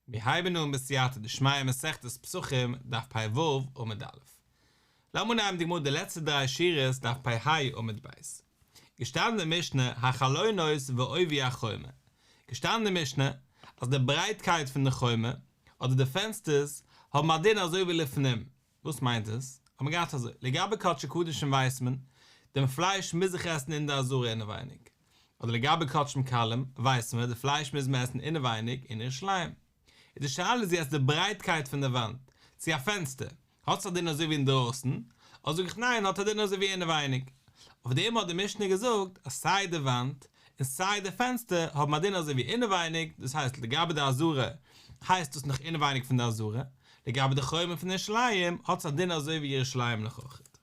מיר הייבן אן בסייעתא דשמיא מסכת פסחים דף פ ו עמוד א'. לאמיר נעמען די גמרא די לעצטע דריי שורות דף פ ה עמוד ב'. געשטאנען אין משנה החלונות ועובי החומה. געשטאנען אין משנה אז די ברייטקייט פון די חומה אדער די פענסטערס האבן א דין אזוי ווי לפנים. וואס מיינט עס? האט מען געהאט אזוי, לגבי קדשי קדשים ווייסט מען, דעם פלייש מוז איך עסן אין די עזרה אינעווייניג. אדער לגבי קדשים קלים ווייסט מען, די פלייש מוז מען עסן אינעווייניג אין ירושלים. איז די שאלה איז יעצט די ברייטקייט פון די וואנט, צו א פענסטער, האט עס א דין אזוי ווי אינדרויסן, אדער זאג איך ניין האט א דין אזוי ווי אינעווייניג. אויף דעם האט די משנה געזאגט אז סיי די וואנט און סיי די פענסטער האבן א דין אזוי ווי אינעווייניג, דאס הייסט לגבי די עזרה הייסט דאס נאך אינעווייניג פון די עזרה, לגבי די חומה פון ירושלים האט עס א דין אזוי ווי ירושלים נאך אויכעט.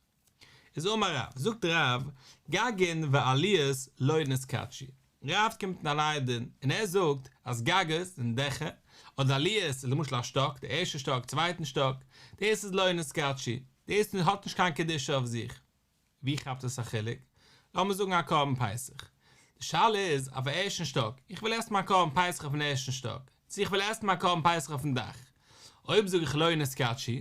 איז אמר רב, זאגט רב, גגין ועליות לא נתקדשו. רב קומט מיט א נייע דין, און ער זאגט אז גגות זענען דעכער, אדער עליות איז למשל א שטאק, די ערשטע שטאק, צווייטן שטאק, דאס איז לא נתקדשו, דאס האט נישט קיין קדושה אויף זיך. ווי כאפט עס א חילוק? לאמיר זאגן א קרבן פסח. די שאלה איז אויף א ערשטן שטאק, איך וויל עסן מיין קרבן פסח אויפן ערשטן שטאק, צו איך וויל עסן מיין קרבן פסח אויפן דאך. אויב זאג איך לא נתקדשו,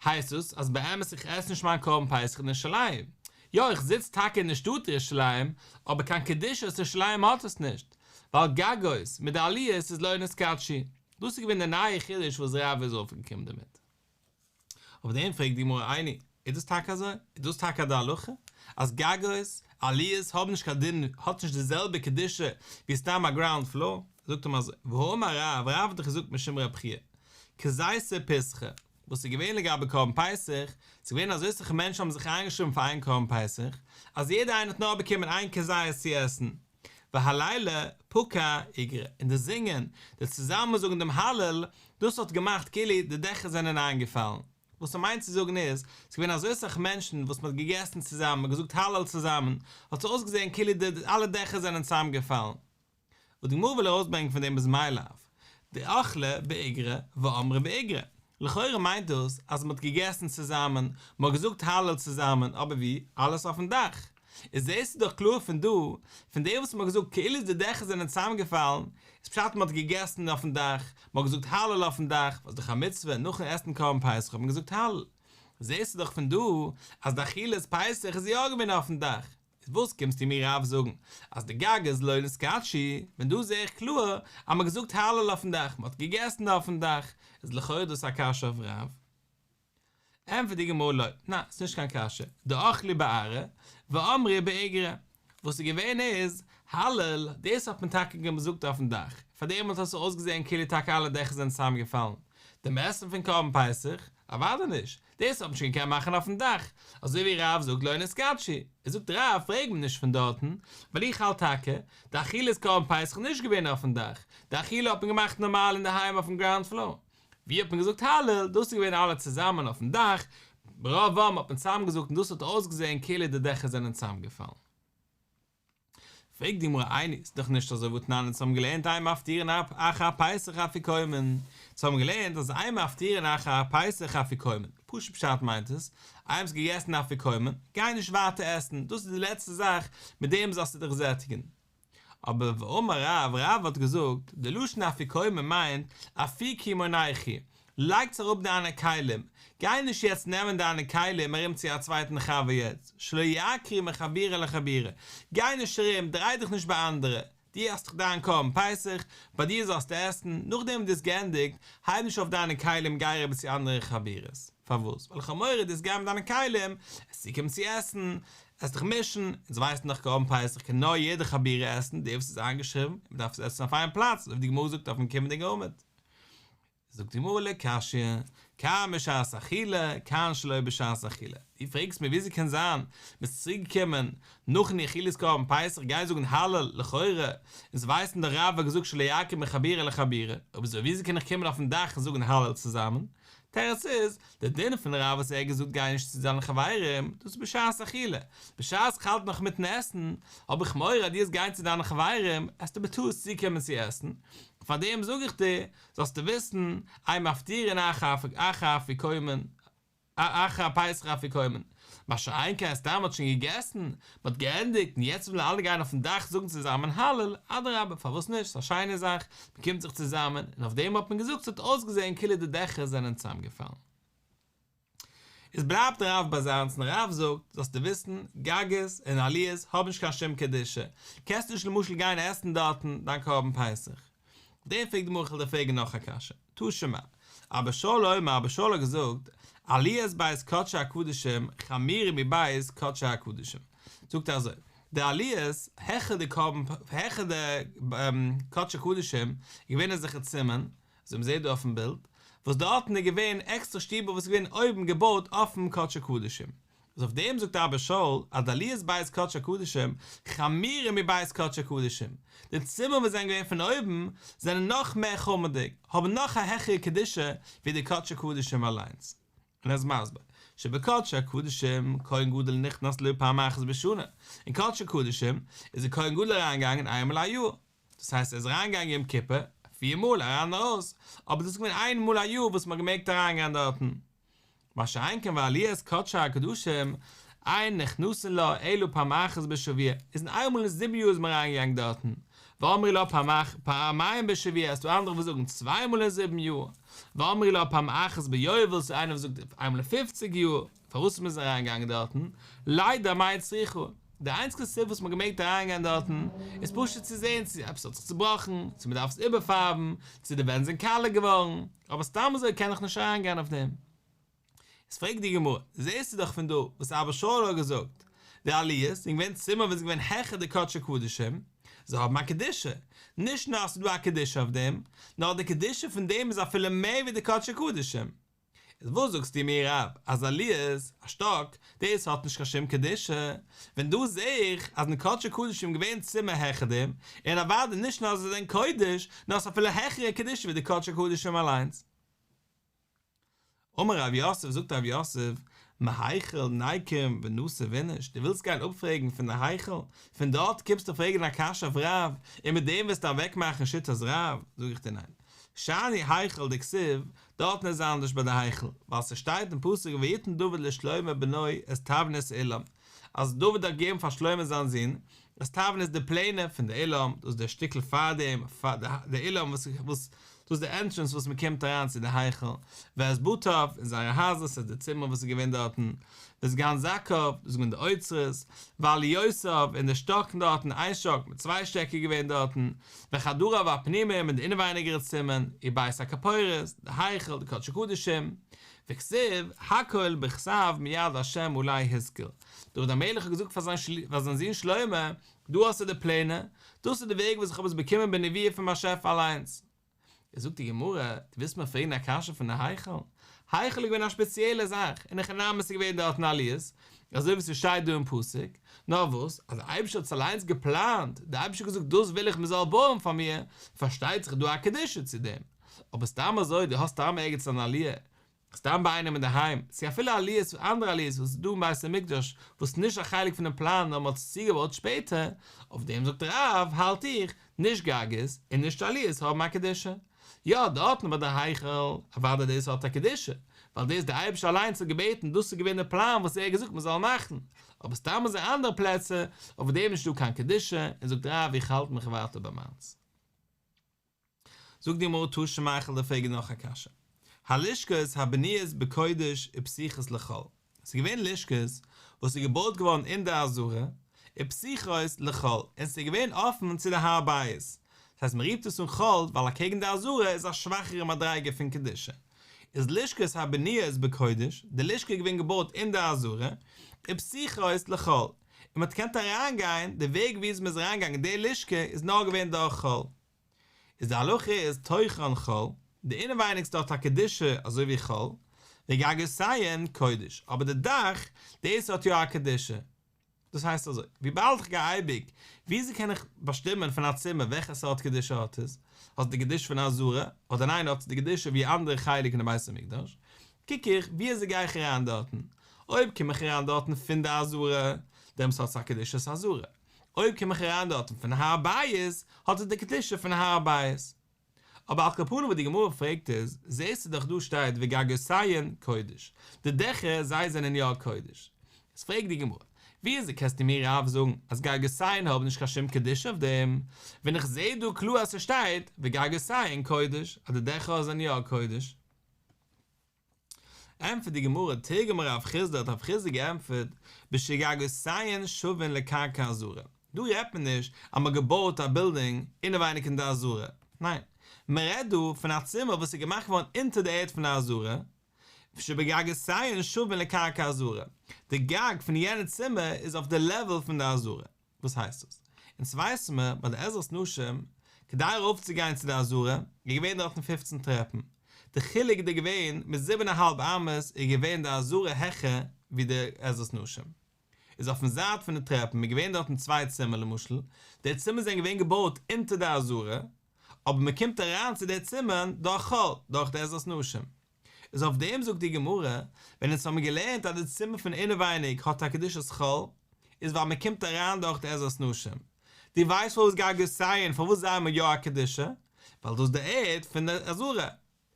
הייסט עס אז באמת איך עס נישט מיין קרבן פסח אין ירושלים. יא איך זיץ טאקע אין די שטאט ירושלים, אבער קיין קדושת ירושלים האט עס נישט, ווייל גגות מיט די עליות איז לא נתקדשו. דאס איז געווען די נייע חידוש וואס רב איז אויפגעקומען דערמיט. אויף דעם פרעגט די גמרא איני, איז דאס טאקע אזוי? איז דאס טאקע די הלכה? אז גגות, עליות האבן נישט קיין דין, האט נישט די זעלבע קדושה ווי סתם א גראונד פלאר? זאגט אים אזוי, והאמר רב, רב האט דאך געזאגט משום רב חייא, כזיתא פסחא, וואס איז געווען לגבי קרבן פסח, ס'איז געווען אזוי סאך מענטשן האבן זיך איינגעשריבן פאר איין קרבן פסח, אז יעדער איינער האט נאר באקומען איין כזית צו עסן, והלילא פקע איגרא, און די זינגען, די צוזאמען זאגן דעם הלל, דאס האט געמאכט כאילו די דעכער זענען איינגעפאלן. וואס ער מיינט צו זאגן איז, ס'איז געווען אזוי סאך מענטשן וואס מ'האט געגעסן צוזאמען, מ'האט געזאגט הלל צוזאמען, האט עס אויסגעזען כאילו די אלע דעכער זענען צוזאמגעפאלן. וואס די גמרא וויל ארויסברענגען פון דעם איז מאי לאו דאכלי באיגרא ואמרי באיגרא, לכאורה מיינט דאס אז מ'האט געגעסן צוזאמען, מ'האט געזאגט הלל צוזאמען, אבער ווי? אלעס אויפן דאך. איז זעסטו דאך קלאר פון דא, פון דעם וואס מ'האט געזאגט כאילו די דעכער זענען צוזאמגעפאלן, איז פשט מ'האט געגעסן אויפן דאך, מ'האט געזאגט הלל אויפן דאך, וואס איז דאך א מצוה, נאכן עסן קרבן פסח האט מען געזאגט הלל. זעסטו דאך פון דא אז די אכילת פסח איז יא געווען אויפן דאך. איז וואס קומסטו מיר רב זאגן אז די גגות לא נתקדשו, ווען דא זעה איך קלאר אז מ'האט געזאגט הלל אויפן דאך, מ'האט געגעסן אויפן דאך, איז לכאורה דאס א קשיא אויף רב. ענטפערט די גמרא לא, ניין, ס'נישט קיין קשיא, דאכלי בארעא ואמרי באיגרא, וואס איז געווען איז, הלל, דאס האט מען טאקע געזאגט אויפן דאך, פארדעם האט עס אויסגעזען כאילו טאקע אלע דעכער זענען צוזאמגעפאלן, דעם עסן פון קרבן פסח, אוודאי נישט, דאס האט מען שוין געקענט מאכן אויפן דאך, אזוי ווי רב זאגט לא נתקדשו, איז זאגט רב פרעג מיר נישט פון דארטן, ווייל איך האלט טאקע, די אכילת קרבן פסח איז נישט געווען אויפן דאך, די אכילה האט מען געמאכט נארמאל אינדערהיים אויפן גראונד פלאר, ווי האט מען געזאגט הלל, דאס איז געווען אלע צוזאמען אויפן דאך, ברוב עם האט מען צוזאם געזאגט און דאס האט אויסגעזען כאילו די דעכער זענען צוזאמגעפאלן. פרעגט די גמרא איני, ס'איז דאך נישט אזוי והתנן אונז האבן געלערנט אין מפטירין אחר הפסח אפיקומן, אונז האבן געלערנט אז אין מפטירין אחר הפסח אפיקומן, פשוט פשט מיינט עס, איינמאל האסט געגעסן אפיקומן, גיי נישט ווייטער עסן, דאס איז די לעצטע זאך, מיט דעם זאלסטו דיך זעטיגן. אבער ואמר רב, רב האט געזאגט, די לשון אפיקומן מיינט, אפיקו מוניכו, לייגטס אראפ דיינע כלים, גיי נישט יעצט נעמען דיינע כלים ארום צו א צווייטן חבר יעצט, שלא יעקרו מחבורה לחבורה, גיי נישט ארום, דריי דיך נישט ביי אנדערע, דו האסט דאך דיין קרבן פסח, ביי דיר זאלסטו עסן, נאכדעם וואס דו האסט געענדיגט, הייב נישט אויף דיינע כלים גיי אריבער צו אנדערע חבורות, פארוואס? ווייל איך האב מורא דו וועסט גיין מיט דיינע כלים, עס צוקומען צו עסן, עסט דיך מישן, אונז ווייסן דאך קרבן פסח קען נאר יעדע חבורה עסן, די וואס איז איינגעשריבן, און מען דארף עס עסן אויף איין פלאץ, אזוי ווי די גמרא זאגט אויפן קומענדיגן עמוד. זאגט די גמרא לא קשיא, כאן בשעת אכילה, כאן שלא בשעת אכילה. דו פרעגסט מיר וויאזוי קען זיין, מ'איז צוריק געקומען נאכן אכילת קרבן פסח גיין זאגן הלל, לכאורה, אונז ווייסן דאך רב האט געזאגט שלא יעקרו מחבורה לחבורה, אויב אזוי וויאזוי קען איך קומען אויפן דאך און זאגן הלל צוזאמען? תירוץ איז, די דין פון רב וואס ער האט געזאגט גיי נישט צו דיינע חברים, דאס איז בשעת אכילה, בשעת איך האלט נאך מיטן עסן, האב איך מורא אז דו וועסט גיין צו דיינע חברים, עסטו בטעות צוקומען צו עסן, פארדעם זאג איך דיר, זאלסטו וויסן, אין מפטירין אחר אחר אפיקומן, אחר הפסח אפיקומן. מה שאין כן סתם מ'האט שוין געגעסן, מ'האט געענדיגט און יעצט ווילן אלע גיין אויפן דאך זאגן צוזאמען הלל, אדרבה פארוואס נישט, ס'איז א שיינע זאך, מ'קומט זיך צוזאמען, און אויף דעם האט מען געזאגט ס'האט אויסגעזען כאילו די דעכער זענען צוזאמגעפאלן. איז בלייבט רב ביי זיינס און רב זאגט, זאלסטו וויסן, גגות און עליות האבן נישט קיין שום קדושה, קענסט נישט למשל גיין עסן דארטן דיין קרבן פסח. אויף דעם פרעגט די גמרא כ'וועל דיר פרעגן נאך א קשיא, תא שמע, אבא שאול אומר, אבא שאול האט געזאגט, עליית בית קדשי הקדשים חמורה מבית קדשי הקדשים, זאגט ער אזוי, די עליות העכער די קרבן העכער די קדשי קדשים איז געווען אזעלכע צימערן, אזוי מ'זעט דא אויפן בילד, וואס דארטן איז געווען עקסטערע שטיבער וואס איז געווען אויבן געבויט אויפן קדשי קדשים. איז אויף דעם זאגט אבא שאול אז די עליות בית קדשי הקדשים חמורה מבית קדשי הקדשים, די צימערן וואס זענען געווען פון אויבן זענען נאך מער חמור'דיג, האבן נאך א העכערע קדושה ווי די קדשי קדשים אליינס. און ער איז מסביר, שבקדשי הקדשים כהן גדול נכנס לו פעם אחת בשנה, אין קדשי קדשים איז דער כהן גדול אריינגעגאנגען איינמאל א יאר, דאס הייסט ער איז אריינגעגאנגען יום כיפור פיר מאל אריין און ארויס, אבער דאס איז געווען איין מאל א יאר וואס מען האט געמעגט אריינגיין דארטן. מה שאין כן ועליית קדשי הקדשים, אין נכנסין לה אלא פעם אחת בשבוע, איז אין איינמאל אין זיבן יאר איז מען אריינגעגאנגען דארטן, ואמרי לה פעם אח פעמיים בשבוע, עס איז דא אנדערע וואס זאגן צוויי מאל אין זיבן יאר, ואמרי לה פעם אחת ביובל, ס'איז איינער וואס זאגט איינמאל אין פופציג יאר. פארוואס מ'איז אריין געגאנגען דארטן, לידע מה צריכה, די איינציגסטע סיבה וואס מ'האט געמעגט אריין גיין דארטן, איז פשוט צו זען צו עפעס האט זיך צובראכן, צו מ'דארף עס איבערפארבן, צו די ווענט זענען קאלע געווארן, אבער סתם אזוי קען איך נישט אריין גיין אויף דעם. איז פרעגט די גמרא, זעסטו דאך פון דא וואס אבא שאול האט געזאגט, די עליות זענען געווען צימער וואס איז געווען העכער די קדשי קדשים, זיי האבן א קדושה, נישט נאר אז ס'איז דא א קדושה אויף דעם, נאר די קדושה פון דעם איז אפילו מער ווי די קדשי קדשים. איז וואס זאגסטו מיר רב אז עליות, א שטאק, דאס האט נישט קיין שום קדושה, ווען דא זעה איך אז אין קדשי קדשים געווען צימער העכער דעם, און אוודאי נישט נאר אז זיי זענען קודש, נאר ס'איז אפילו העכערע קדושה ווי די קדשי קדשים אליינס. אמר רב יוסף, זאגט רב יוסף, מהיכל ניקום ונסיב איניש, דו ווילסט גיין אפפרעגן פון די היכל, פון דארט קומסטו פרעגן א קשיא אויף רב, און מיט דעם וועסטו אוועקמאכן שיטת רב, זאג איך דיר ניין. שאני היכל דכתיב, דארטן איז אנדערש ביי די היכל, ווייל ס'שטייט אין פסוק ויתן דוד לשלמה בנו את תבנית האולם, אז דוד האט געגעבן פאר שלמה זיין זון, את תבנית די פלענער פון די אולם, דאס איז דער שטיקל פאר דעם, פאר די אולם וואס וואס דאס איז די ענטרענס וואס מ'קומט אריין צו די היכל, ואת בתיו, און זייערע הייזער, ס'איז די צימער וואס איז געווען דארטן, ואת גנזכיו, דאס איז געווען די אוצרות, ועליותיו, און די שטאקן דארטן, איין שטאק מיט צוויי שטעק איז געווען דארטן, וחדריו הפנימיים און די אינעווייניגערע צימערן, ובית הכפורת, די היכל, די קדשי קדשים, וכתיב, הכל בכתב מיד ה' עלי השכיל. דוד המלך האט געזאגט פאר זיין זון שלמה, דא האסטו די פלענער, דאס איז די וועג וואס איך האב עס באקומען בנביאה פון באשעפער אליינס. איז זאגט די גמרא, דו ווילסט מיר פרעגן א קשיא פון די היכל? היכל איז געווען א שפעציעלע זאך, אין הכי נמי ס'איז געווען דארטן עליות, אזוי ווי ס'שטייט דא אין פסוק, נאר וואס, אז דער אייבערשטער האט עס אליינס געפלאנט, דער אייבערשטער האט געזאגט דאס וויל איך מ'זאל בויען פאר מיר, פארשטייט זיך איז דא א קדושה צו דעם, אבער סתם אזוי דו האסט סתם ערגעץ אן עליה, סתם ביי איינעם אינדערהיים, צו אפילו עליות, אנדערע עליות וואס איז דא אין בית המקדש, וואס איז נישט א חלק פונעם פלאן נאר מען האט עס צוגעבויט שפעטער, אויף דעם זאגט רב, האלט איך, נישט גגות און נישט עליות האבן א קדושה. יא, דארטן ביי די היכל, אוודאי דאס האט א קדושה, ווייל דאס דער אייבערשטער אליינס האט געבעטן, דאס איז געווען דער פלאן וואס ער האט געזאגט מען זאל מאכן, אבער סתם אזוי אנדערע פלעצער, אויף דעם איז נישטא קיין קדושה, און זאגט רב איך האלט מיך ווייטער ביי מיינס. זאגט די גמרא תא שמע איך וועל דיר פרעגן נאך א קשיא, הלשכות הבנויות בקודש ופתוחות לחול, ס'איז געווען לשכות וואס איז געבויט געווארן אין די עזרה, ופתוחות לחול, און ס'איז געווען אפן צו די הר הבית, דאס הייסט מ'רופט עס אן חול ווייל אקעגן די עזרה איז א שוואכערע מדריגה פון קדושה, איז לשכות הבנויות בקודש, די לשכה איז געווען געבויט אין די עזרה, ופתוחות לחול, און מ'האט געקענט אריינגיין, די וועג וויאזוי מ'איז אריינגעגאנגען אין די לשכה איז נאר געווען דורך חול. איז די הלכה איז תוכן חול, די אינעווייניגסטע האט א קדושה אזוי ווי חול, וגגותיהן קודש, אבער די דאך, דאס האט יא א קדושה. דאס הייסט אזוי, וויבאלד איך גיי אייביג, וויאזוי קען איך באשטימען פון א צימער וועלכע סארט קדושה האט עס? האט עס די קדושה פון עזרה, אדער ניין האט עס די קדושה ווי אנדערע חלק אין די בית המקדש? קוק איך, וויאזוי גיי איך אריין דארטן? אויב קום איך אריין דארטן פון די עזרה, דעמאלטס האט עס א קדושת עזרה. אויב קום איך אריין דארטן פון הר הבית, האט עס די קדושה פון הר הבית. אבער על כל פנים וואס די גמרא פרעגט איז, זעסטו דאך דא שטייט וגגותיהן קודש, די דעכער זיי זענען יא קודש. איז פרעגט די גמרא, וויאזוי קענסטו מיר רב זאגן אז גגותיהן האבן נישט קיין שום קדושה אויף דעם, ווען איך זעה דא קלאר אז ס'שטייט וגגותיהן קודש אז די דעכער זענען יא קודש? ענטפערט די גמרא, תרגמה רב חסדא האט רב חסדא געענטפערט, בשגגותיהן שווין לקרקע עזרה, דא רעדט מען נישט אז מ'האט געבויט א בילדינג אינעווייניג אין די עזרה, ניין, מ'רעדט דא פון א צימער וואס איז געמאכט געווארן אונטער די ערד פון די עזרה, שבגגותיהן שווין לקרקע עזרה, די גג פון יענע צימער איז אויף די לעוועל פון די עזרה. וואס הייסט דאס? אונז ווייסן מיר ביי די עזרת נשים, כדי ארויפצוגיין צו די עזרה, איז געווען דארטן פופצן טרעפן, די חילוק איז געווען מיט זיבן א האלב אמות איז געווען די עזרה העכער ווי די עזרת נשים. איז אויפן זייט פון די טרעפן איז געווען דארטן צוויי צימער למשל, די צימער זענען געווען געבויט אונטער די עזרה, אבער מען קומט אריין צו די צימערן דורך חול, דורך די עזרת נשים. איז אויף דעם זאגט די גמרא, ווען אונז האבן געלערנט אז די צימער פון אינעווייניג האט א קדושת חול, איז ווייל מען קומט אריין דורך די עזרת נשים. דו ווייסט פארוואס גגותיהן פארוואס זיי האבן יא א קדושה? ווייל דאס איז די ערד פון די עזרה.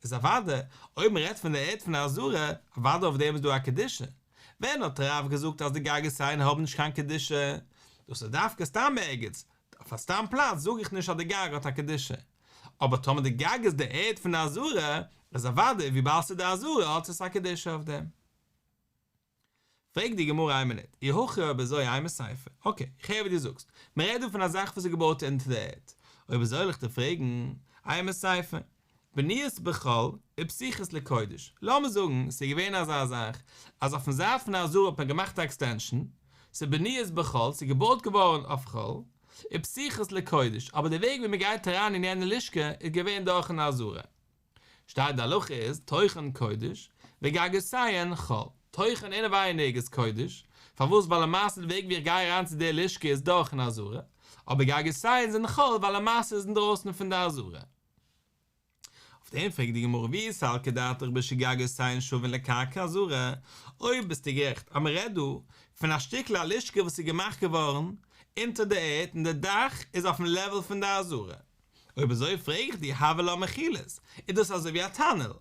איז אוודאי, אויב מען רעדט פון די ערד פון די עזרה, אוודאי אויף דעם איז דא א קדושה. ווען האט רב געזאגט אז די גגותיהן האבן נישט קיין קדושה? דאס איז דווקא סתם ערגעץ, אויף א סתם פלאץ זאג איך נישט אז די גג האט א קדושה. אבער טאמער די גג איז די ערד פון די עזרה, איז אוודאי וויבאלד ס'איז די עזרה האט עס א קדושה אויף דעם. פרעגט די גמרא איין מינוט, אי הכי אויב אזוי אימא סיפא, אקעי, איך הער ווי דו זאגסט, מען רעדט דא פון א זאך וואס איז געבויט אונטער די ערד, אויב אזוי וועל איך דיר פרעגן, אימא סיפא, בנויות בחול ופתוחות לקודש, לאמיר זאגן ס'איז געווען אזא זאך אז אויפן זייט פון די עזרה האט מען געמאכט א עקסטענשאן, ס'איז בנויות בחול, ס'איז געבויט געווארן אויף חול, ופתוחות לקודש, אבער די וועג ווי מען גייט אריין אין יענע לשכה איז געווען דורכן עזרה. שטייט די הלכה איז תוכן קודש וגגותיהן חול, תוכן אינעווייניג איז קודש, פארוואס ווייל למעשה די וועג ווי איך גיי אריין צו די לשכה איז דורכן עזרה, אבער גגותיהן זענען חול ווייל למעשה איז אינדרויסן פון די עזרה. אויף דעם פרעגט די גמרא ואי סלקא דעתך בשגגותיהן שווין לקרקע עזרה, אויב ביסטו גערעכט אז מען רעדט דא פון א שטיקל א לשכה וואס איז געמאכט געווארן אונטער די ערד און די דאך איז אויפן לעוועל פון די עזרה, אויב אזוי פרעג איך דיר הוה לה מחילות, איז דאס אזוי ווי א טאנעל?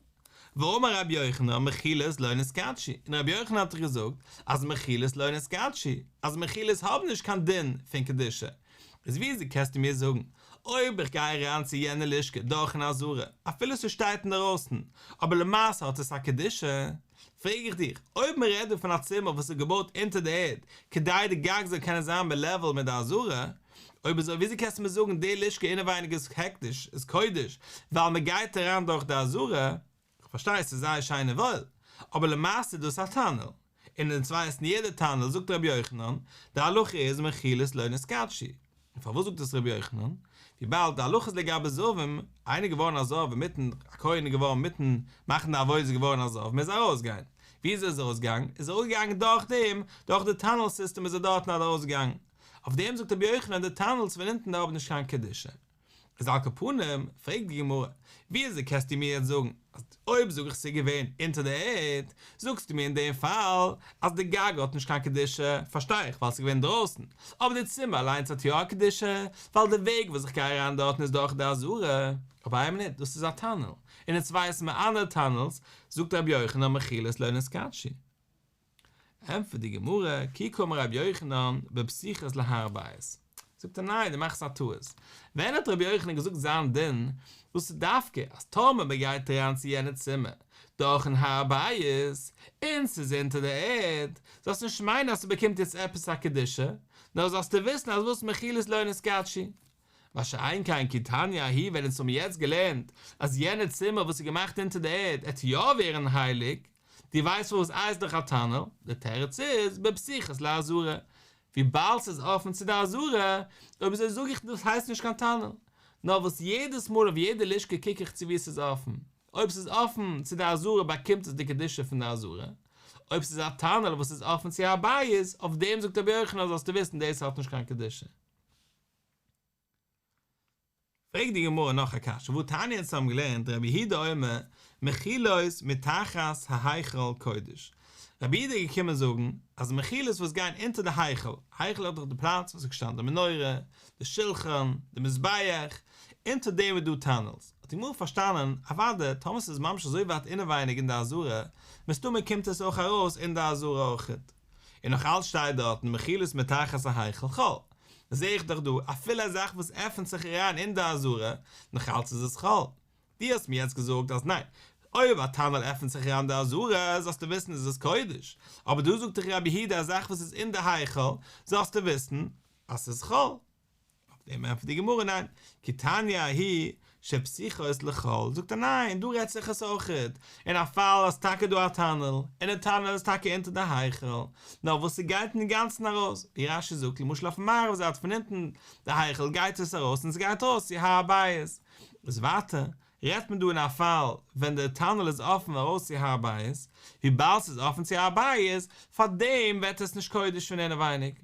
והאמר רבי יוחנן מחילות לא נתקדשו, און רבי יוחנן האט דאך געזאגט אז מחילות לא נתקדשו, אז מחילות האבן נישט קיין דין פון קדושה, איז וויאזוי קענסטו מיר זאגן אויב איך גיי אריין צו יענע לשכה דורכן עזרה, אפילו ס'שטייט אינדערויסן, אבער למעשה האט עס א קדושה? פרעג איך דיך, אויב מען רעדט דא פון א צימער וואס איז געבויט אונטער די ערד כדי די גג זאל קענען זיין בעלעוועל מיט די עזרה, אויב אזוי וויאזוי קענסטו מיר זאגן די לשכה אינעווייניג איז הקדש, איז קודש, ווייל מען גייט אריין דורך די עזרה? כ'פארשטיי ס'איז זייער שיין און וואויל, אבער למעשה איז דאס א טאנעל, און אונז ווייסן יעדע טאנעל זאגט רבי יוחנן, די הלכה איז מחילות לא נתקדשו. און פארוואס זאגט דאס רבי יוחנן? וויבאלד די הלכה איז לגבי זבים, איינער געווארן א זב אינמיטן, א כהן איז געווארן אינמיטן מאכן די עבודה איז געווארן א זב, מוז ער ארויסגיין. ווי אזוי איז ער ארויסגעגאנגען? איז ער ארויסגעגאנגען דורך דעם, דורך די טאנעל סיסטעם איז ער דארטן ארויסגעגאנגען. אויף דעם זאגט רבי יוחנן די טאנעלס פון אונטן האבן נישט קיין קדושה. איז על כל פנים, פרעגט די גמרא, ווי אזוי קענסטו מיר יעצט זאגן, אז אויב זאג איך ס'איז געווען אונטער די ערד, זאגסטו מיר אין דעם פאל אז די גג האט נישט קיין קדושה, פארשטיי איך ווייל ס'איז געווען דרויסן, אבער די צימער אליינס האט יא א קדושה, ווייל די וועג וואס איך גיי אריין דארטן איז דורך די עזרה. אבער איין מינוט, דאס איז א טאנעל, און אונז ווייסן מיר אנדערע טאנעלס, זאגט רבי יוחנן מחילות לא נתקדשו. ענטפערט די גמרא, כי קאמר רבי יוחנן בפתוחות להר הבית. זאגט ער ניין דו מאכסט א טעות, ווען האט רבי יוחנן געזאגט זיין דין, דאס איז דווקא אז טאמער מען גייט אריין צו יענע צימער דורכן הר הבית, און ס'איז אונטער די ערד, זאלסט נישט מיינען אז ס'באקומט יעצט עפעס א קדושה, נאר זאלסטו וויסן אז וואס מחילות לא נתקדשו. מה שאין כן כי תניא ההיא ווען אונז האבן יעצט געלערנט אז יענע צימער וואס איז געמאכט אונטער די ערד עט יא ווערן הייליג, דו ווייסט פארוואס איי ס'איז דאך א טאנעל? די תירוץ איז בפתוחות לעזרה, וויבאלד ס'איז אפן צו די עזרה, אויב אזוי זאג איך דאס הייסט נישט קיין טאנעל, נאר וואס יעדעס מאל אויף יעדע לשכה קוק איך צו ווי ס'איז אפן, אויב ס'איז אפן צו די עזרה באקומט עס די קדושה פון די עזרה, אויב ס'איז א טאנעל וואס איז אפן צו הר הבית, אויף דעם זאגט רבי יוחנן זאלסטו וויסן דאס האט נישט קיין קדושה. פרעגט די גמרא נאך א קשיא, והתניא אונז האבן געלערנט רבי יהודה אומר מחילות מתחת ההיכל קודש, רבי יהודה איז געקומען זאגן אז מחילות וואס גייען אונטער די היכל, היכל איז דאך די פלאץ וואס איז געשטאנען די מנורה, די שולחן, די מזבח, אונטער דעם איז דא טאנעלס, האט די גמרא פארשטאנען, אוודאי, טאמער ס'איז ממש אזוי ווייט אינעווייניג אין די עזרה, מסתמא קומט עס אויך ארויס אין די עזרה אויכעט. און נאך אלץ שטייט דארטן מחילות מתחת ההיכל חול, זעה איך דאך דא אפילו א זאך וואס עפענט זיך אריין אין די עזרה, נאך אלץ איז עס חול. דו האסט מיר יעצט געזאגט אז ניין, אויב א טאנעל עפענט זיך אריין די עזרה זאלסטו וויסן איז עס קודש, אבער דא זאגט דיך רבי יהודה א זאך וואס איז אין די היכל זאלסטו וויסן אז ס'איז חול. אויף דעם ענטפערט די גמרא ניין, כי תניא ההיא שפתוחות לחול, זאגט ער ניין, דא רעדט זיך עס אויכעט אין א פאל אז טאקע דא א טאנעל, און די טאנעל איז טאקע אונטער די היכל, נאר וואס ס'גייט אינגאנצן ארויס, ווי רש"י זאגט למשל אויפן מערב זייט פון אונטן די היכל גייט עס ארויס און ס'גייט ארויס צו הר הבית, איז ווייטער רעדט מען דא אין א פאל ווען די טאנעל איז אפן ארויס צו הר הבית, וויבאלד ס'איז אפן צו הר הבית, פארדעם ווערט עס נישט קודש פון אינעווייניג,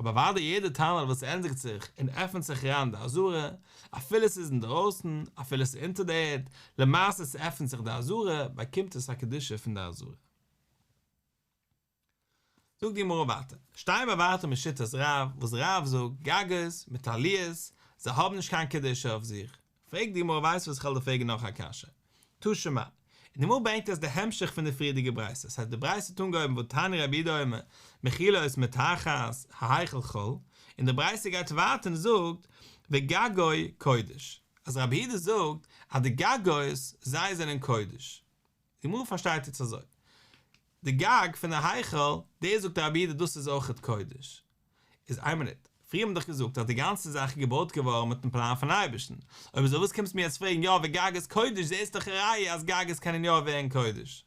אבער אוודאי יעדע טאנעל וואס ענדיגט זיך און עפענט זיך אריין די עזרה, אפילו ס'איז אינדערויסן, אפילו ס'איז אונטער די ערד, למעשה ס'עפענט זיך די עזרה, באקומט עס א קדושה פון די עזרה. זאגט די גמרא ווייטער, שטייען מיר ווייטער מיט שיטת רב, וואס רב זאגט, גגות מיט עליות, זיי האבן נישט קיין קדושה אויף זיך, פרעגט די גמרא ווייסט וואס איך וועל דיר פרעגן נאך א קשיא, תא שמע, און די גמרא ברענגט עס די המשך פון די פריערדיגע ברייתא, ס'הייסט די ברייתא האט אנגעהויבן והתניא רבי יהודה אומר מחילות מתחת ההיכל חול, און די ברייתא גייט ווייטער און זאגט וגגו קודש, אז רבי יהודה זאגט אז די גגות זיי זענען קודש. די גמרא פארשטייט יעצט אזוי, די גג פון די היכל, דאס זאגט רבי יהודה דאס איז אויכעט קודש. איז איין מינוט, פריער האט מען דאך געזאגט אז די גאנצע זאך איז געבויט געווארן מיטן פלאן פון אייבערשטן, אויב אזוי וואס קומסטו מיר יעצט פרעגן יא וגגות קודש זעסט דאך א ראיה אז גגות קענען יא ווערן קודש.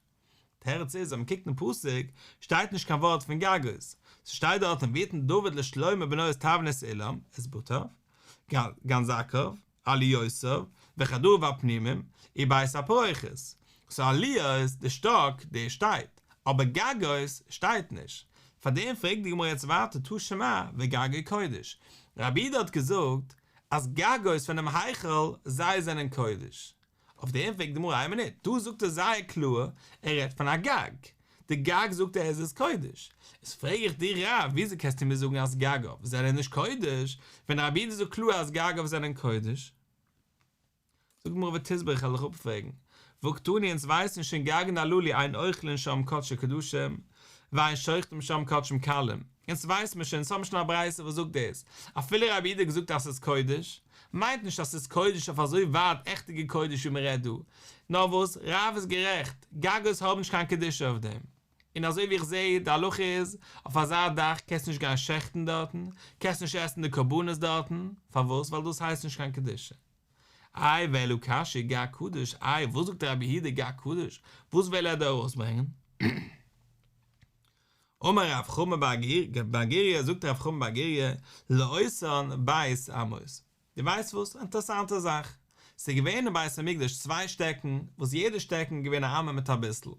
תירוץ איז אז מען קוקט אין פסוק שטייט נישט קיין ווארט פון גגות, ס'שטייט דארטן ויתן דוד לשלמה בנו את תבנית האולם, את בתיו, גנזכיו, עליותיו, וחדריו הפנימיים, ובית הפרוכת. סאו עליות, די שטאק, דאס שטייט, אבער גגות שטייט נישט. פארדעם פרעגט די גמרא יעצט ווייטער תא שמע וגגו קודש. רבי יהודה האט געזאגט אז גגות פונעם היכל זיי זענען קודש. אויף דעם פרעגט די גמרא איין מינוט, דא זאגט ער זייער קלאר ער רעדט פון א גג, די גג זאגט ער עס איז קודש, איז פרעג איך דיר רב וויאזוי קענסטו מיר זאגן אז גגיו זענען נישט קודש, ווען רבי יהודה זאגט קלאר אז גגיו זענען קודש? זאגט די גמרא ותסברא איך וועל דיך אפפרעגן, והא קתני אונז ווייסן שוין גגין הללו אין אוכלין שם קדשי קדשים ואין שוחטין שם קדשים קלים, אונז ווייס מיר שוין, אונז האבן שוין א ברייתא וואס זאגט דאס, אפילו רבי יהודה האט געזאגט אז ס'איז קודש, מיינט נישט אז ס'איז קודש אויף אזוי ווייט עכטיגע קודש ווי מ'רעדט דא, נאר וואס, רב איז גערעכט, גגות האבן נישט קיין קדושה אויף דעם. און אזוי ווי איך זעה די הלכה איז, אויף אזא דאך קענסטו נישט גיין שעכטן דארטן, קענסט נישט עסן די קרבנות דארטן, פארוואס? ווייל דאס הייסט נישט קיין קדושה. איי ואלא קשיא גג קדוש, איי וואס זאגט רבי יהודה גג קדוש, וואס וויל ער דא ארויסברענגען? אמר רב חמא בר גוריא, זאגט רב חמא בר גוריא, לאותן ב' אמות. דו ווייסט וואס? אינטערעסאנטע זאך. ס'איז געווען אין בית המקדש צוויי שטעקן, וואס יעדע שטעקן איז געווען א אמה מיט אביסל.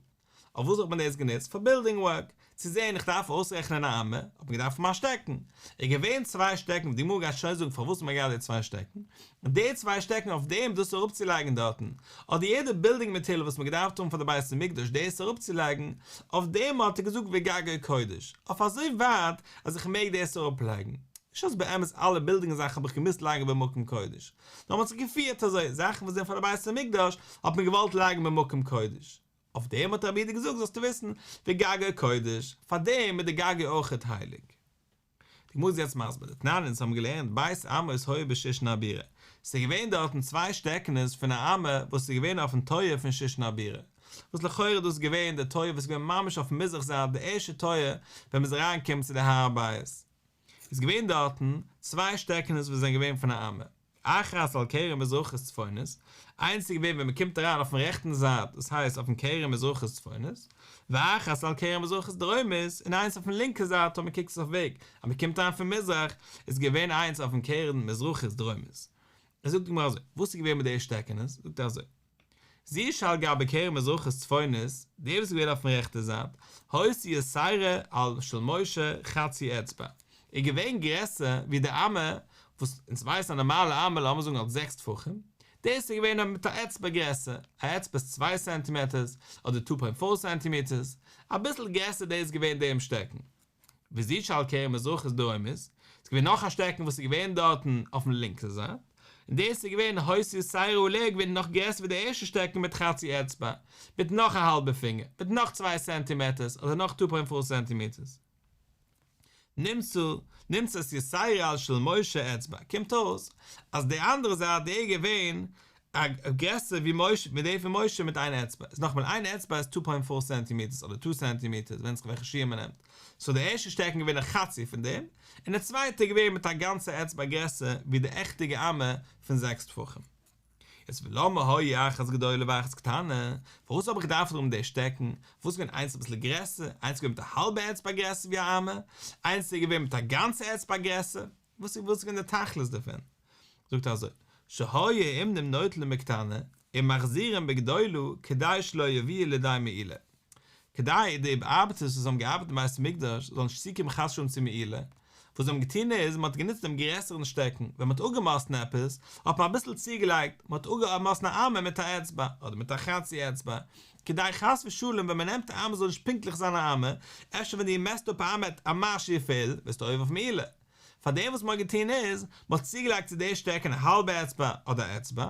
אויף וואס האט מען דאס גענוצט? פאר בילדינג ווארק. צו זען איך דארף אויסרעכענען א אמה, האט מען געדארפט האבן א שטעקן. איז געווען צוויי שטעקן, וואס די גמרא גייט שוין זאגן פארוואס האט מען געהאט די צוויי שטעקן. און די צוויי שטעקן אויף דעם דאס אראפצולייגן דארטן, אדער יעדע בילדינג מאטעריאל וואס מען געדארפט האבן פאר די בית המקדש דאס אראפצולייגן, אויף דעם האט ער געזאגט וגגו קודש, אויף אזוי ווייט אז איך מעג דאס אראפלייגן. נישט אז באמת אלע בילדינג זאכן האב איך געמוזט לייגן במקום קודש, נאר מען האט זיך געפירט אזוי, זאכן וואס זענען פאר די בית המקדש האט מען געוואלט לייגן במקום קודש. אויף דעם האט רבי יהודה געזאגט זאלסטו וויסן, וגגו קודש, פאר דעם איז די גגו אויכעט הייליג. די גמרא איז יעצט מסביר, דתנן אונז האבן געלערנט ב' אמות היו בשושן הבירה, ס'איז געווען דארטן צוויי שטעקענעס פון א אמה וואס איז געווען אויפן טויער פון שושן הבירה, וואס לכאורה איז דאס געווען די טויער וואס איז געווען ממש אויפן מזרח זייט די ערשטע טויער ווען מ'איז אריינגעקומען צו די הר הבית, איז געווען דארטן צוויי שטעקענעס וואס זענען געווען פון א אמה. אחת על קרן מזרחית צפונית, איינס איז געווען ווען מען קומט אריין אויפן רעכטן זייט, דאס הייסט אויפן קרן מזרחית צפונית, ואחת על קרן מזרחית דרומית, און איינס אויפן לינקע זייט אויב מען קוקט עס אויף וועג אז מען קומט אריין פון מזרח, איז געווען איינס אויפן קרן מזרחית דרומית. עס זאגט די גמרא אזוי, וואס איז געווען מיט די שטעקענעס? זאגט ער אזוי. זו שעל גבי קרן מזרחית צפונית, די וואס איז געווען אויפן רעכטע זייט, היתה יתירה על של משה חצי אצבע, איז געווען גרעסער ווי די אמה, וואס אונז ווייסן א נארמאלע אמה לאמיר זאגן האט זעקס טפחים, דאס איז געווען מיט א אצבע גרעסער, א אצבע איז צוויי סענטימעטערס, אדער טו פוינט פאר סענטימעטערס, אביסל גרעסער דאס איז געווען דעם שטעקן. וזו שעל קרן מזרחית דרומית, ס'איז געווען נאך א שטעקן וואס איז געווען דארטן אויפן לינקע זייט, און דאס איז געווען היתה יתירה עליה געווען נאך גרעסער ווי די ערשטע שטעקן מיט חצי אצבע, מיט נאך א האלבע פינגער, מיט נאך צוויי סענטימעטערס אדער נאך טו פוינט פאר סענטימעטערס. נמצא, נמצאת יתירה על של משה אצבע, קומט אויס אז די אנדערע זייט די איז געווען גרעסער ווי משה, ווי די פון משה מיט איין אצבע, איז נאכאמאל איין אצבע איז טו פוינט פאר סענטימעטערס אדער טו סענטימעטערס ווענדט זיך וועלכע שיעור מען נעמט, סאו די ערשטע שטעקן געווען א חצי פון דעם, און די צווייטע איז געווען מיט א גאנצע אצבע גרעסער ווי די עכטיגע אמה פון זעקס טפחים. איז ולמה היו אחת גדולה ואחת קטנה, פארוואס האב איך געדארפט האבן די שטעקן, פארוואס איז געווען איינס אביסל גרעסער, איינס איז געווען מיט א האלבע אצבע גרעסער ווי א אמה, איינס איז געווען מיט א גאנצע אצבע גרעסער, וואס איז וואס איז געווען די תכלית דערפון? זאגט ער אזוי, שהיו אומנים נוטלין בקטנה ומחזירין בגדולה כדי שלא יביאו לידי מעילה, כדי די ארבעטערס וואס האבן געארבעט אין בית המקדש זאלן נישט צוקומען חס ושלום צו מעילה, וואס זיי האבן געטון איז, מען האט גענוצט דעם גרעסערן שטעקן, ווען מען האט אפגעמאסטן עפעס, האט מען אביסל צוגעלייגט, מען האט אפגעמאסטן א אמה מיט א אצבע, אדער מיט א חצי אצבע, כדי חס ושלום ווען מען נעמט א אמה זאל נישט פונקטליך זיין א אמה, אפשר ווען דו מעסט אפ א אמה וועט א משהו פעלן, וועסטו עובר אויף מעילה. פאר דעם וואס מען האט געטון איז, מען האט צוגעלייגט צו די שטעקן א האלבע אצבע אדער א אצבע,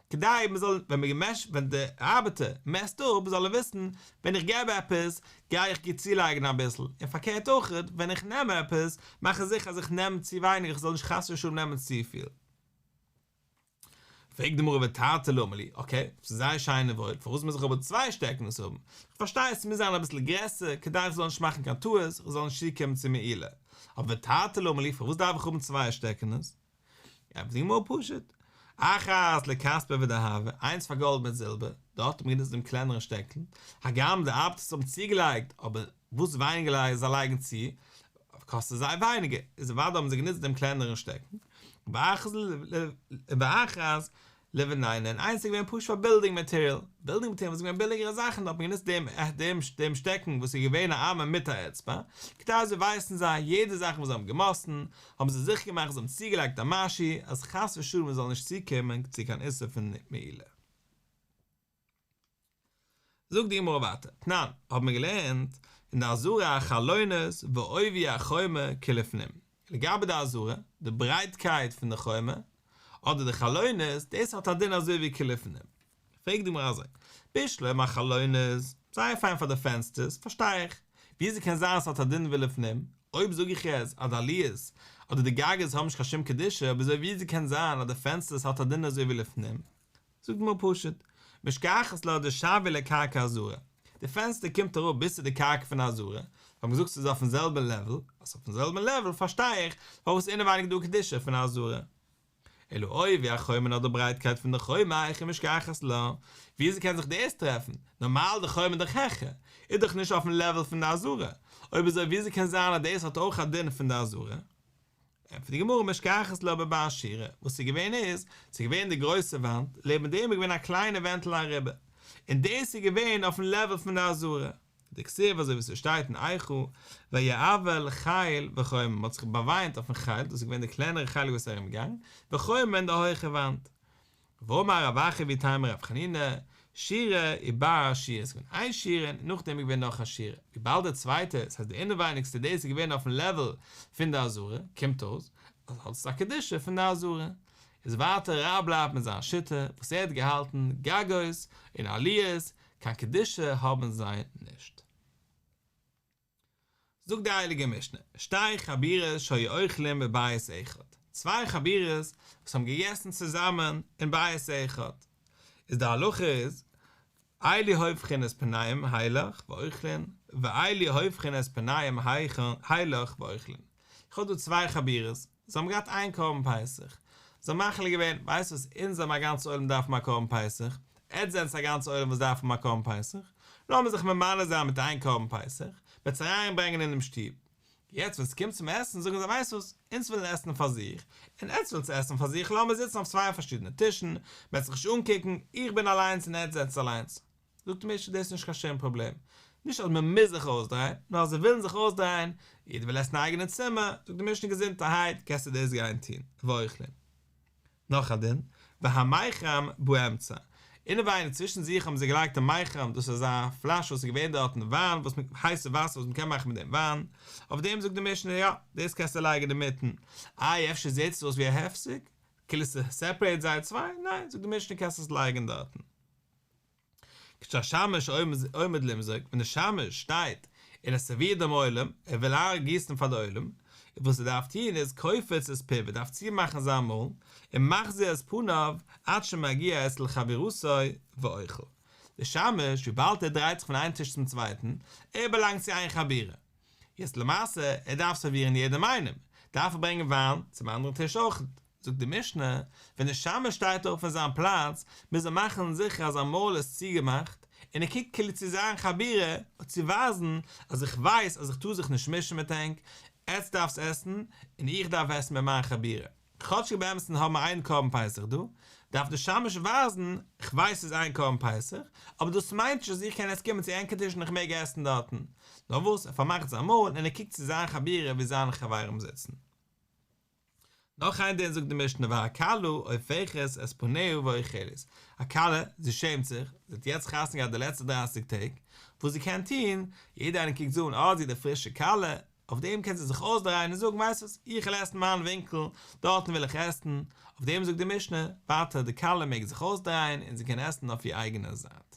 כדי מען זאל ווען מען מעשט ווען די ארבעטער מעסט אפ זאל ער וויסן ווען איך געב עפעס גיי איך גוט צולייגן אביסל, און פארקערט אויך ווען איך נעם עפעס מאך איך זיכער אז איך נעם צו ווייניג איך זאל נישט חס ושלום נעמען צופיל. פרעגט די גמרא ותרתי למה לי, אקעי, ס'איז זייער שיין און וואויל, פארוואס מוז איך אבער צוויי שטעקנס האבן? איך פארשטיי עס מוז זיין אביסל גרעסער כדי איך זאל נישט מאכן קיין טעות, איך זאל נישט צוקומען צו מעילה, אבער ותרתי למה לי, פארוואס דארף איך האבן צוויי שטעקנס? ענטפערט די גמרא פשוט, אחת לכספא ודהבא, איינס פאר גאלד מיט זילבער, דארט האט מען גענוצט דעם קלענערן שטעקן, הגם די ארבעטערס האבן צוגעלייגט, אבער וואס ווייניגער זיי לייגן צו, קאסט עס זיי ווייניגער, איז אוודאי האבן זיי גענוצט דעם קלענערן שטעקן, ואחת לבנינה, און איינס איז געווען פשוט פאר בילדינג מאטעריאל, בילדינג מאטעריאל וואס איז געווען ביליגערע זאכן, האט מען גענוצט דעם דעם דעם שטעקן וואס איז געווען א אמה מיט א אצבע, כדי אזוי ווייסן זיי יעדע זאך וואס זיי האבן געמאסטן, האבן זיי זיכער געמאכט זיי האבן צוגעלייגט א משהו אז חס ושלום עס זאל נישט צוקומען צו קיין איסור פון מעילה. זאגט די גמרא ווייטער, תנן, האבן מיר געלערנט אין די עזרה החלונות ועובי החומה כלפנים, לגבי די עזרה, די ברייטקייט פון די חומה, אדער די חלונות, דאס האט א דין אזוי ווי כלפנים. פרעגט די גמרא אזוי, בשלמא חלונות, זייער פיין פאר די פענסטערס, פארשטיי איך, וויאזוי קען זיין ס'האט א דין ווי לפנים, אויב זאג איך יעצט אז די עליות אדער די גגות האבן נישט קיין שום קדושה, אויב אזוי וויאזוי קען זיין אז די פענסטערס האט א דין אזוי ווי לפנים? זאגט די גמרא פשוט, משכחת לה דשויא לקרקע עזרה, די פענסטער קומט אראפ ביז צו די קרקע פון די עזרה, מיר האבן געזאגט ס'איז אויפן זעלבן לעוול, אז ס'איז אויפן זעלבן לעוול פארשטיי איך פארוואס אינעווייניג דא קדושה פון די עזרה. אלא עובי החומה נאר די ברייטקייט פון די חומה היכי משכחת לה, וויאזוי קען זיך דאס טרעפן, נארמאל די חומה איז דאך העכער, איז דאך נישט אויפן לעוול פון די עזרה, אויב אזוי וויאזוי קען זיין אז דאס האט אויך א דין פון די עזרה? ענטפערט די גמרא משכחת לה בבר שורה, וואס איז געווען איז, ס'איז געווען די גרויסע וואנט, לעבן דעם איז געווען א קליינע ווענטל אריבער, און דאס איז געווען אויפן לעוועל פון די עזרה, דכתיב אזוי ווי ס'שטייט אין איכה, ויאבל חיל וחומה, מ'האט זיך באוויינט אויפן חיל, דאס איז געווען די קלענערע חלק וואס איז ארום געגאנגען, וחומה און די הויכע וואנט. ואמר רב אחא ואיתימא רב חנינא, שורה ובר שורה, ס'איז געווען איין שורה און נאכדעם איז געווען נאך א שורה, וויבאלד די צווייטע, דאס הייסט די אינעווייניגסטע דאס איז געווען אויפן לעוועל פון די עזרה, קומט אויס אז האט עס א קדושה פון די עזרה. איז ווייטער רב בלייבט מיט זיין שיטה וואס ער האט געהאלטן, גגות און עליות, קיין קדושה האבן זיי נישט. זאגט די הייליגע משנה, שתי חבורות שהיו אוכלים בבית אחד, צוויי חבורות וואס האבן געגעסן צוזאמען אין בית אחד, איז די הלכה איז, אלו הופכין את פניהם הילך ואוכלין, ואלו הופכין את פניהם הילך ואוכלין. איך האב דא צוויי חבורות, זיי האבן געהאט איין קרבן פסח, זיי האבן מחליט געווען, ווייסט וואס, אונז זעמער א גאנצע עולם דארף האבן א קרבן פסח, עטס זענטס א גאנצע עולם וואס דארף האבן א קרבן פסח, לאמיר זיך ממנה זיין מיט איין קרבן פסח, מ'וועט עס אריין ברענגען אינעם שטוב. יעצט ווען ס'קומט צום עסן זאגן זיי ווייסט וואס, אונז ווילן עסן פאר זיך, און עטס ווילטס עסן פאר זיך, לאמיר זיצן אויף צוויי פארשידענע טישן, מ'וועט זיך נישט אנקוקן, איך בין אליינס און עטס זענטס אליינס. זאגט די משנה דאס איז נישט קיין שום פראבלעם, נישט אז מען מוז זיך אויסדרייען, נאר אז זיי ווילן זיך אויסדרייען, יעדער וויל עסן א אייגענע צימער, זאגט די משנה געזונטערהייט קענסטו דאס גיין טון, ואוכלין. נאך א דין, והמיחם באמצע, אינעווייניג צווישן זיך האבן זיי געלייגט א מיחם, דאס איז אזא פלאש וואס איז געווען דארטן וויין, וואס מען, הייסע וואסער וואס מען קען מאכן מיט דעם וויין, אויף דעם זאגט די משנה יא, דאס קענסטו לייגן אינמיטן, איי אפשר זעט עס אויס ווי א הפסק, כאילו ס'סעפערעיט זיי צוויי, ניין, זאגט די משנה קענסט עס לייגן דארטן. כשהשמש עומד למזוג, ווען דער שמש שטייט און ער סערווירט דעם עולם, ער וויל גיסן פאר די עולם, און וואס ער דארף טון איז קופץ את פיו, ער דארף צומאכן זיין מויל, און מחזיר את פניו עד שמגיע אצל חבורתו ואוכל. דער שמש, וויבאלד ער דרייט זיך פון איין טיש צום צווייטן, ער באלאנגט צו איין חבורה. יעצט למעשה, ער דארף סערווירן יעדעם איינעם, דארף ער ברענגען וויין צום אנדערן טיש אויך. זאגט די משנה, ווען דער שמש שטייט אויף פון זיין פלאץ, מוז ער מאכן זיכער אז זיין מויל איז צוגעמאכט, און ער קוקט כאילו צו זיין חבורה, צו ווייזן אז איך ווייס אז איך טאר זיך נישט מישן מיט ענק, עטץ דארפטס עסן, און איך דארף עסן מיט מיין חבורה. כאטשיג באמת'ן האבן מיר איין קרבן פסח דא, דארף דער שמש ווייזן, איך ווייס ס'איז איין קרבן פסח, אבער דאס מיינט נישט אז איך קען יעצט קומען צו ענקער טיש און איך מעג עסן דארטן. נאר וואס, ער פארמאכט זיין מויל און ער קוקט צו זיין חבורה וואו זיינע חברים זיצן. נאך איין דין זאגט די משנה והכלה הופכת את פניה ואוכלת, א כלה, זי שעמט זיך, זי האט יעצט חתונה געהאט די לעצטע דרייסיג טעג, וואס זי קען טון, יעדער איינער קוקט זי אן, אה זי איז די פרישע כלה, אויף דעם קען זי זיך אויסדרייען און זאגן ווייסט וואס, איך וויל עסן מיין ווינקל, דארטן וויל איך עסן, אויף דעם זאגט די משנה, ווייטער די כלה מעג זיך אויסדרייען און זי קען עסן אויף איר אייגענע זייט.